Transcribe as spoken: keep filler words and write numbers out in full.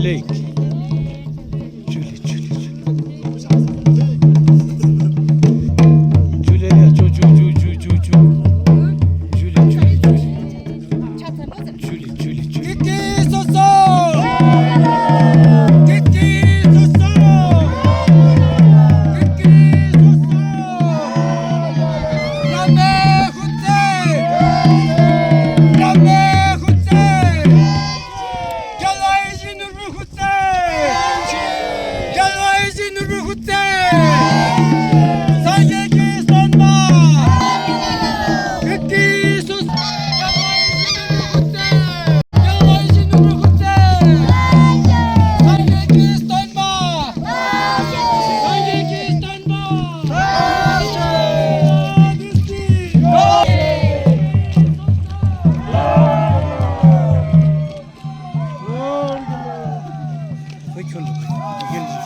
ཧེ། ཇུ་ལེ་ཇུ་ལེ་ཇུ་ལེ། ཇུ་ལེ་ལེ་ཇུ་ཇུ་ཇུ་ཇུ་ཇུ་ཇུ། ཇུ་ལེ་ཇུ་ལེ་ཇུ་ལེ། ཇུ་ལེ་ཇུ་ལེ་ཇུ་ལེ། ཀི་ཀི་སོ་སོ། ཀི་ཀི་སོ་སོ། ཀི་ཀི་སོ་སོ། བླ་མའི་སྐུ་ཚེ། བླ་མའི་སྐུ་ཚེ། རྒྱལ་བ་ཡིད་བཞིན་ནོར་བུའི་སྐུ་ཚེ། རྒྱལ་བ་ཡིད་བཞིན་ནོར་བུའི་སྐུ་ཚེ། སངས་རྒྱས་ཀྱི་བསྟན་པ། ཀི་ཀི་སོ་སོ། རྒྱལ་བ་ཡིད་བཞིན་ནོར་བུའི་སྐུ་ཚེ། རྒྱལ་བ་ཡིད་བཞིན་ནོར་བུའི་སྐུ་ཚེ། སངས་རྒྱས་ཀྱི་བསྟན་པ། སངས་རྒྱས་ཀྱི་བསྟན་པ།